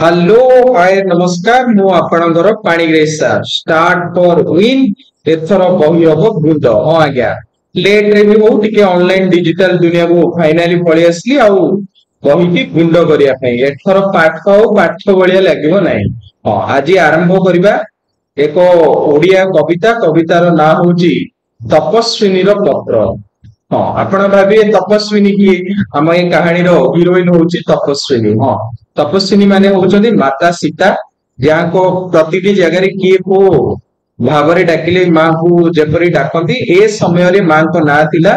Hello hi ନମସ୍କାର, ମୁଁ ଆପଣଙ୍କର Panigrahi sir. Start for win. ଏଥର ବହି ହବ ଗୁଣ୍ଡ। ହଁ ଆଜ୍ଞା, ଲେଟ ରେ ବି ହଉ ଟିକେ ଅନଲାଇନ ଡିଜିଟାଲ ଦୁନିଆକୁ ଫାଇନାଲି ପଳେଇ ଆସିଲି ଆଉ ବହିକି ଗୁଣ୍ଡ କରିବା ପାଇଁ। ଏଥର ପାଠ ଆଉ ପାଠ ଭଳିଆ ଲାଗିବ ନାହିଁ। ହଁ, ଆଜି ଆରମ୍ଭ କରିବା ଏକ ଓଡିଆ କବିତା। କବିତାର ନାଁ ହଉଛି ତପସ୍ୱିନୀର ପତ୍ର। ହଁ, ଆପଣ ଭାବିବେ ତପସ୍ୱିନୀ କିଏ? ଆମ ଏ କାହାଣୀର ହିରୋଇନ ହଉଛି ତପସ୍ୱିନୀ। ହଁ, ତପସ୍ୱିନୀ ମାନେ ହଉଛନ୍ତି ମାତା ସୀତା, ଯାହାଙ୍କ ପ୍ରତିଟି ଜାଗାରେ କିଏ କୋଉ ଭାବରେ ଡାକିଲେ ମାଙ୍କୁ ଯେପରି ଡାକନ୍ତି, ଏ ସମୟରେ ମାଙ୍କ ନାଁ ଥିଲା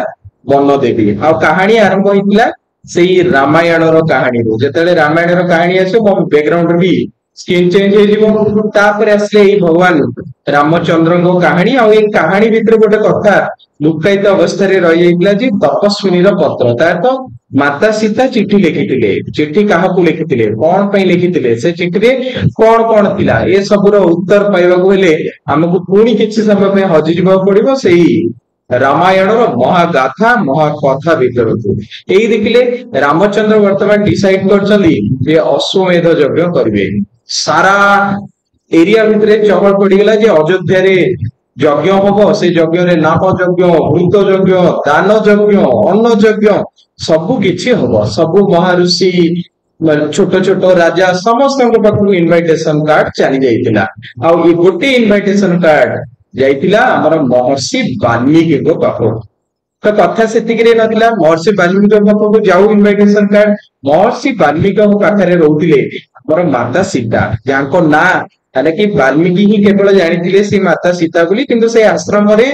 ବନଦେବୀ। ଆଉ କାହାଣୀ ଆରମ୍ଭ ହେଇଥିଲା ସେଇ ରାମାୟଣର କାହାଣୀରୁ। ଯେତେବେଳେ ରାମାୟଣର କାହାଣୀ ଆସିବ, ମୋ ବ୍ୟାକଗ୍ରାଉଣ୍ଡ ବି ସ୍କ୍ରିନ୍ ଚେଞ୍ଜ ହେଇଯିବ। ତାପରେ ଆସିଲେ ଏଇ ଭଗବାନ ରାମଚନ୍ଦ୍ରଙ୍କ କାହାଣୀ। ଆଉ ଏଇ କାହାଣୀ ଭିତରେ ଗୋଟେ କଥା ଲୁକାୟିତ ଅବସ୍ଥାରେ ରହିଯାଇଥିଲା ଯେ ତପସ୍ୱିନୀର ପତ୍ର। ତାର ତ ମାତା ସୀତା ଚିଠି ଲେଖିଥିଲେ। ଚିଠି କାହାକୁ ଲେଖିଥିଲେ, କଣ ପାଇଁ ଲେଖିଥିଲେ, ସେ ଚିଠିରେ କଣ କଣ ଥିଲା, ଏ ସବୁର ଉତ୍ତର ପାଇବାକୁ ହେଲେ ଆମକୁ ପୁଣି କିଛି ସମୟ ପାଇଁ ହଜିଯିବାକୁ ପଡିବ ସେଇ ରାମାୟଣର ମହାଗାଥା ମହାକଥା ଭିତରକୁ। ଏଇ ଦେଖିଲେ ରାମଚନ୍ଦ୍ର ବର୍ତ୍ତମାନ ଡିସାଇଡ କରିଛନ୍ତି ଯେ ଅଶ୍ୱମେଧ ଯଜ୍ଞ କରିବେ। ସାରା ଏରିଆ ଭିତରେ ଚହଳ ପଡିଗଲା ଯେ ଅଯୋଧ୍ୟାରେ ଯଜ୍ଞ ହବ। ସେ ଯଜ୍ଞରେ ନାମ ଯଜ୍ଞ, ଭୂତ ଯଜ୍ଞ, ଦାନ ଯଜ୍ଞ, ଅନ୍ନ ଯଜ୍ଞ ସବୁ କିଛି ହବ। ସବୁ ମହାଋଷି, ଛୋଟ ଛୋଟ ରାଜା ସମସ୍ତଙ୍କ ପାଖକୁ ଇନଭାଇଟେସନ କାର୍ଡ ଚାଲି ଯାଇଥିଲା। ଆଉ ଏ ଗୋଟେ ଇନଭାଇଟେସନ କାର୍ଡ ଯାଇଥିଲା ଆମର ମହର୍ଷି ବାଲ୍ମୀକିଙ୍କ ପାଖକୁ। ତ କଥା ସେତିକିରେ ନଥିଲା, ମହର୍ଷି ବାଲ୍ମୀକିଙ୍କ ପାଖକୁ ଯାଉ ଇନଭାଇଟେସନ କାର୍ଡ। ମହର୍ଷି ବାଲ୍ମୀକିଙ୍କ ପାଖରେ ରହୁଥିଲେ ଆମର ମାତା ସୀତା, ଯାହାଙ୍କ ନାଁ ମାନେ କି ବାଲ୍ମୀକି ହିଁ କେବଳ ଜାଣିଥିଲେ ସେ ମାତା ସୀତା ବୋଲି। କିନ୍ତୁ ସେ ଆଶ୍ରମରେ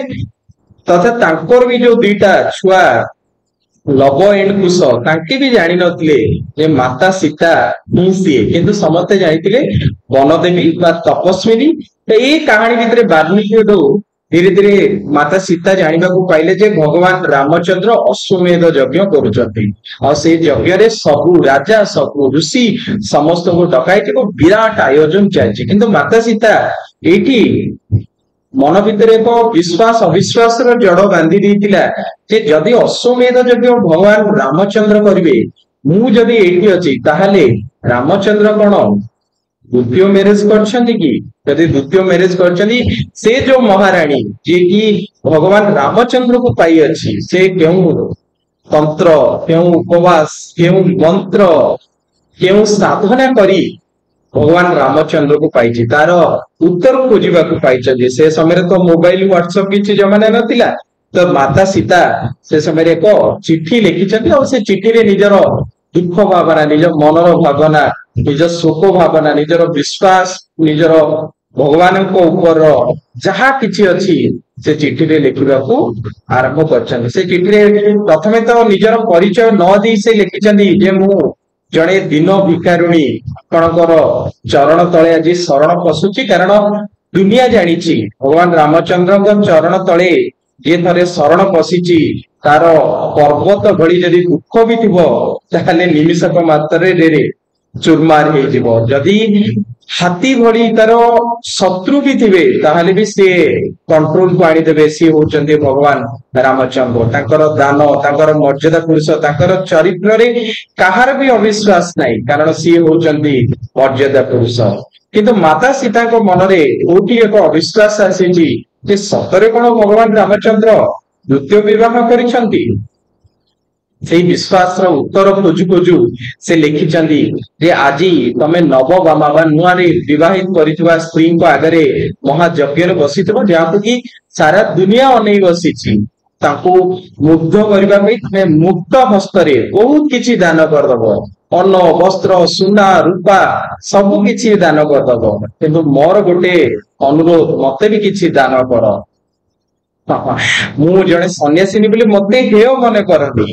ତଥା ତାଙ୍କର ବି ଯୋଉ ଦିଟା ଛୁଆ ଲବ ଏଣ୍ଡ କୁଶ, ତାଙ୍କେ ବି ଜାଣିନଥିଲେ ଯେ ମାତା ସୀତା ହିଁ ସିଏ। କିନ୍ତୁ ସମସ୍ତେ ଜାଣିଥିଲେ ବନଦେବୀ ବା ତପସ୍ୱିନୀ। ତ ଏଇ କାହାଣୀ ଭିତରେ ବାଲ୍ମୀକି ଧୀରେ ଧୀରେ ମାତା ସୀତା ଜାଣିବାକୁ ପାଇଲେ ଯେ ଭଗବାନ ରାମଚନ୍ଦ୍ର ଅଶ୍ୱମେଧ ଯଜ୍ଞ କରୁଛନ୍ତି। ଆଉ ସେଇ ଯଜ୍ଞରେ ସବୁ ରାଜା, ସବୁ ଋଷି ସମସ୍ତଙ୍କୁ ଡକାଇଛି, ଏକ ବିରାଟ ଆୟୋଜନ ଚାଲିଛି। କିନ୍ତୁ ମାତା ସୀତା ଏଇଠି ମନ ଭିତରେ ଏକ ବିଶ୍ୱାସ ଅବିଶ୍ୱାସର ଜଡ ବାନ୍ଧି ଦେଇଥିଲା ଯେ ଯଦି ଅଶ୍ୱମେଧ ଯଜ୍ଞ ଭଗବାନ ରାମଚନ୍ଦ୍ର କରିବେ, ମୁଁ ଯଦି ଏଇଠି ଅଛି, ତାହେଲେ ରାମଚନ୍ଦ୍ର କଣ ଦ୍ୱିତୀୟ ମ୍ୟାରେଜ କରିଛନ୍ତି କି? ଯଦି ଦ୍ୱିତୀୟ ମ୍ୟାରେଜ କରିଛନ୍ତି, ସେ ଯୋଉ ମହାରାଣୀ ଯିଏ କି ଭଗବାନ ରାମଚନ୍ଦ୍ରକୁ ପାଇଅଛି, ସେ କେଉଁ ତନ୍ତ୍ର, କେଉଁ ଉପବାସ, କେଉଁ ମନ୍ତ୍ର, କେଉଁ ସାଧନା କରି ଭଗବାନ ରାମଚନ୍ଦ୍ରକୁ ପାଇଛି, ତାର ଉତ୍ତର ଖୋଜିବାକୁ ପାଇଛନ୍ତି। ସେ ସମୟରେ ତ ମୋବାଇଲ, ହ୍ୱାଟ୍ସଆପ କିଛି ଜମାନା ନଥିଲା। ତ ମାତା ସୀତା ସେ ସମୟରେ ଏକ ଚିଠି ଲେଖିଛନ୍ତି। ଆଉ ସେ ଚିଠିରେ ନିଜର ଦୁଃଖ ଭାବନା, ନିଜ ମନର ଭାବନା, ନିଜ ଶୋକ ଭାବନା, ନିଜର ବିଶ୍ୱାସ, ନିଜର ଭଗବାନଙ୍କ ଉପର ଯାହା କିଛି ଅଛି ସେ ଚିଠିରେ ଲେଖିବାକୁ ଆରମ୍ଭ କରିଛନ୍ତି। ସେ ଚିଠିରେ ପ୍ରଥମେ ତ ନିଜର ପରିଚୟ ନ ଦେଇ ସେ ଲେଖିଛନ୍ତି ଯେ ମୁଁ ଜଣେ ଦୀନ ଭିକାରୁଣୀ, ଆପଣଙ୍କର ଚରଣ ତଳେ ଆଜି ଶରଣ ପଶୁଛି। କାରଣ ଦୁନିଆ ଜାଣିଛି ଭଗବାନ ରାମଚନ୍ଦ୍ରଙ୍କ ଚରଣ ତଳେ ଯିଏ ଥରେ ଶରଣ ପଶିଛି, ତାର ପର୍ବତ ଭଳି ଯଦି ଦୁଃଖ ବି ଥିବ, ତାହେଲେ ନିମିଷକ ମାତ୍ରରେ ଚୁରମାର ହେଇଯିବ। ଯଦି ହାତୀ ଭଳି ତାର ଶତ୍ରୁ ବି ଥିବେ, ତାହେଲେ ବି ସିଏ କଣ୍ଟ୍ରୋଲକୁ ଆଣିଦେବେ। ସିଏ ହଉଛନ୍ତି ଭଗବାନ ରାମଚନ୍ଦ୍ର। ତାଙ୍କର ଦାନ, ତାଙ୍କର ମର୍ଯ୍ୟାଦା ପୁରୁଷ, ତାଙ୍କର ଚରିତ୍ରରେ କାହାର ବି ଅବିଶ୍ୱାସ ନାହିଁ, କାରଣ ସିଏ ହଉଛନ୍ତି ମର୍ଯ୍ୟାଦା ପୁରୁଷ। କିନ୍ତୁ ମାତା ସୀତାଙ୍କ ମନରେ କୋଉଠି ଏକ ଅବିଶ୍ୱାସ ଆସିଛି ଯେ ସତରେ କଣ ଭଗବାନ ରାମଚନ୍ଦ୍ର ଦ୍ୱିତୀୟ ବିବାହ କରିଛନ୍ତି? ସେଇ ବିଶ୍ୱାସର ଉତ୍ତର ଖୋଜୁ ଖୋଜୁ ସେ ଲେଖିଛନ୍ତି ଯେ ଆଜି ତମେ ନବବାମା ବା ନୂଆରେ ବିବାହିତ କରିଥିବା ସ୍ତ୍ରୀଙ୍କ ଆଗରେ ମହାଯଜ୍ଞରେ ବସିଥିବ, ଯାହାକୁ କି ସାରା ଦୁନିଆ ଅନେଇ ବସିଛି। ତାଙ୍କୁ ମୁଗ୍ଧ କରିବା ପାଇଁ ତମେ ମୁକ୍ତ ହସ୍ତରେ ବହୁତ କିଛି ଦାନ କରିଦବ, ଅନ୍ନ, ବସ୍ତ୍ର, ସୁନା, ରୂପା ସବୁ କିଛି ଦାନ କରିଦବ। କିନ୍ତୁ ମୋର ଗୋଟେ ଅନୁରୋଧ, ମତେ ବି କିଛି ଦାନ କର। ମୁଁ ଜଣେ ସନ୍ନ୍ୟାସିନୀ ବୋଲି ମତେ ହେୟ ମନେ କରନି।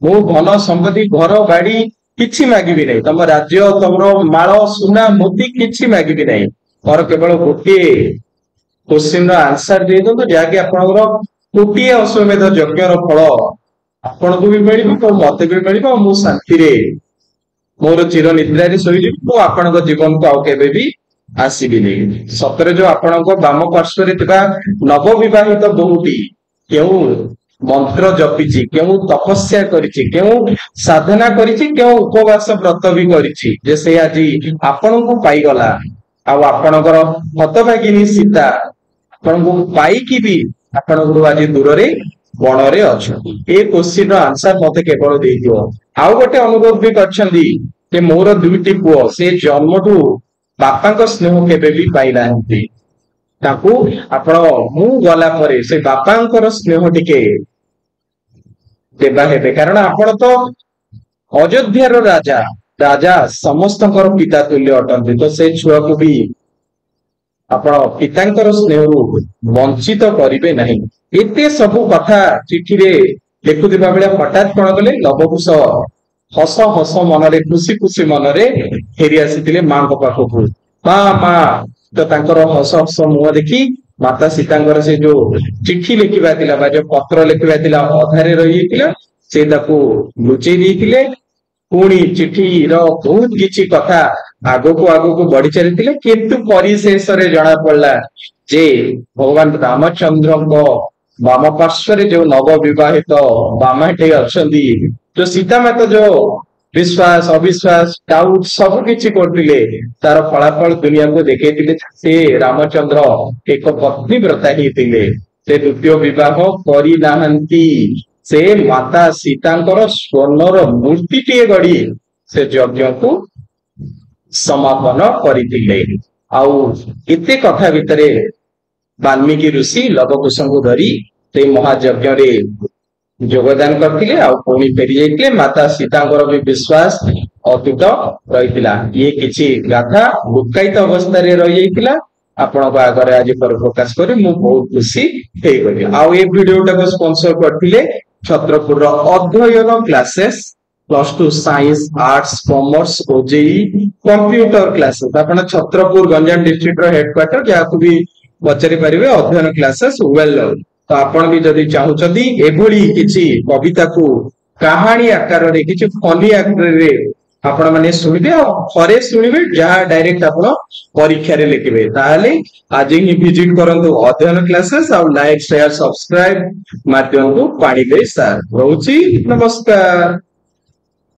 ମୁଁ ଧନ ସମ୍ପତ୍ତି, ଘର ବାଡି କିଛି ମାଗିବି ନାହିଁ। ତମ ରାଜ୍ୟ, ତମର ମାଳ, ସୁନା, ମୋତି କିଛି ମାଗିବି ନାହିଁ। ମୋର କେବଳ ଗୋଟିଏ କୋଶ୍ଚିନ୍ ର ଆନ୍ସର ଦେଇଦିଅନ୍ତୁ, ଯାହାକି ଆପଣଙ୍କର ଗୋଟିଏ ଅଶ୍ୱମେଧ ଯଜ୍ଞର ଫଳ ଆପଣଙ୍କୁ ବି ମିଳିବ, ମତେ ବି ମିଳିବ। ମୁଁ ଶାନ୍ତିରେ ମୋର ଚିର ନିଦ୍ରାରେ ଶୋଇଯିବି। ମୁଁ ଆପଣଙ୍କ ଜୀବନକୁ ଆଉ କେବେ ବି ଆସିବିନି। ସତରେ ଯୋଉ ଆପଣଙ୍କ ବାମ ପାର୍ଶ୍ୱରେ ଥିବା ନବବିବାହିତ ବୋହୂଟି କେଉଁ ମନ୍ତ୍ର ଜପିଛି, କେଉଁ ତପସ୍ୟା କରିଛି, କେଉଁ ସାଧନା କରିଛି, କେଉଁ ଉପବାସ ବ୍ରତ ବି କରିଛି ଯେ ସେ ଆଜି ଆପଣଙ୍କୁ ପାଇଗଲା। ଆଉ ଆପଣଙ୍କର ହତଭାଗିନୀ ସୀତା ଆପଣଙ୍କୁ ପାଇକି ବି ଆପଣଙ୍କଠୁ ଆଜି ଦୂରରେ ବଣରେ ଅଛନ୍ତି। ଏ କୋଶ୍ଚିନ୍ ର ଆନ୍ସର ମତେ କେବଳ ଦେଇଦିଅ। ଆଉ ଗୋଟେ ଅନୁରୋଧ ବି କରିଛନ୍ତି ଯେ ମୋର ଦୁଇଟି ପୁଅ, ସେ ଜନ୍ମଠୁ ବାପାଙ୍କ ସ୍ନେହ କେବେ ବି ପାଇନାହାନ୍ତି, ତାକୁ ଆପଣ ମୁଁ ଗଲା ପରେ ସେ ବାପାଙ୍କର ସ୍ନେହ ଟିକେ ଦେବା ହେବେ, କାରଣ ଆପଣ ତ ଅଯୋଧ୍ୟାର ରାଜା, ରାଜା ସମସ୍ତଙ୍କର ପିତା ତୁଲ୍ୟ ଅଟନ୍ତି, ତ ସେ ଛୁଆକୁ ବି ଆପଣ ପିତାଙ୍କର ସ୍ନେହରୁ ବଞ୍ଚିତ କରିବେ ନାହିଁ। ଏତେ ସବୁ କଥା ଚିଠିରେ ଲେଖୁଥିବା ବେଳେ ହଠାତ୍ କଣ କଲେ, ଲବକୁଶ ହସ ହସ ମନରେ, ଖୁସି ଖୁସି ମନରେ ଫେରି ଆସିଥିଲେ ମାଙ୍କ ପାଖକୁ। ମା ମା, ତ ତାଙ୍କର ହସ ହସ ମୁହଁ ଦେଖି ମାତା ସୀତାଙ୍କର ସେ ଯୋଉ ଚିଠି ଲେଖିବା ଥିଲା ବା ଯୋଉ ପତ୍ର ଲେଖିବା ଥିଲା ଅଧାରେ ରହିଯାଇଥିଲା, ସେ ତାକୁ ଲୁଚେଇ ଦେଇଥିଲେ। ପୁଣି ଚିଠିର ବହୁତ କିଛି କଥା ଆଗକୁ ଆଗକୁ ବଢି ଚାଲିଥିଲେ, କିନ୍ତୁ ପରିଶେଷରେ ଜଣା ପଡିଲା ଯେ ଭଗବାନ ରାମଚନ୍ଦ୍ରଙ୍କ ବାମ ପାର୍ଶ୍ୱରେ ଯୋଉ ନବବିବାହିତ ବାମାଟେ ଅଛନ୍ତି, ଯୋଉ ସୀତା ମାତା ଯୋଉ ବିଶ୍ୱାସ ଅବିଶ୍ୱାସ ଡାଉଟ ସବୁ କିଛି କରୁଥିଲେ, ତାର ଫଳାଫଳ ଦୁନିଆକୁ ଦେଖେଇଥିଲେ। ସେ ରାମଚନ୍ଦ୍ର ଏକ ପତ୍ନୀ ବ୍ରତା ହେଇଥିଲେ, ସେ ଦ୍ୱିତୀୟ ବିବାହ କରିନାହାନ୍ତି। ସେ ମାତା ସୀତାଙ୍କର ସ୍ୱର୍ଣ୍ଣର ମୂର୍ତ୍ତିଟିଏ ଗଢି ସେ ଯଜ୍ଞକୁ ସମାପନ କରିଥିଲେ। ଆଉ ଏତେ କଥା ଭିତରେ ବାଲ୍ମୀକି ଋଷି ଲବକୁଶଙ୍କୁ ଧରି ସେଇ ମହାଯଜ୍ଞରେ ଯୋଗଦାନ କରିଥିଲେ ଆଉ ପୁଣି ଫେରି ଯାଇଥିଲେ। ମାତା ସୀତାଙ୍କର ବି ବିଶ୍ୱାସ ଅତୁଟ ରହିଥିଲା। ଇଏ କିଛି ଗାଥା ଲୁକାୟିତ ଅବସ୍ଥାରେ ରହିଯାଇଥିଲା, ଆପଣଙ୍କ ଆଗରେ ଆଜି ପ୍ରକାଶ କରି ମୁଁ ବହୁତ ଖୁସି ହେଇଗଲି। ଆଉ ଏ ଭିଡିଓଟାକୁ ସ୍ପନ୍ସର କରିଥିଲେ ଛତ୍ରପୁରର Adhyayan classes, plus 2 science, arts, commerce, OJEE, computer classes. ଆପଣ ଛତ୍ରପୁର ଗଞ୍ଜାମ ଡିଷ୍ଟ୍ରିକ୍ଟ ର ହେଡକ୍ୱାର୍ଟର, ଯାହାକୁ ବି ପଚାରି ପାରିବେ, ଅଧ୍ୟୟନ କ୍ଲାସେସ୍ ୱେଲ। ତ ଆପଣ ବି ଯଦି ଚାହୁଁଛନ୍ତି ଏଭଳି କିଛି କବିତାକୁ କାହାଣୀ ଆକାରରେ, କିଛି ଫନି ଆକାରରେ ଆପଣ ମାନେ ଶୁଣିବେ, ଆଉ ଥରେ ଶୁଣିବେ ଯାହା ଡାଇରେକ୍ଟ ଆପଣ ପରୀକ୍ଷାରେ ଲେଖିବେ, ତାହେଲେ ଆଜି ହିଁ ଭିଜିଟ କରନ୍ତୁ ଅଧ୍ୟୟନ କ୍ଲାସେସ୍ ଆଉ ଲାଇକ୍, ସେୟାର, ସବସ୍କ୍ରାଇବ ମାଧ୍ୟମକୁ ପାଣିଗ୍ରାହୀ ସାର୍। ରହୁଛି, ନମସ୍କାର।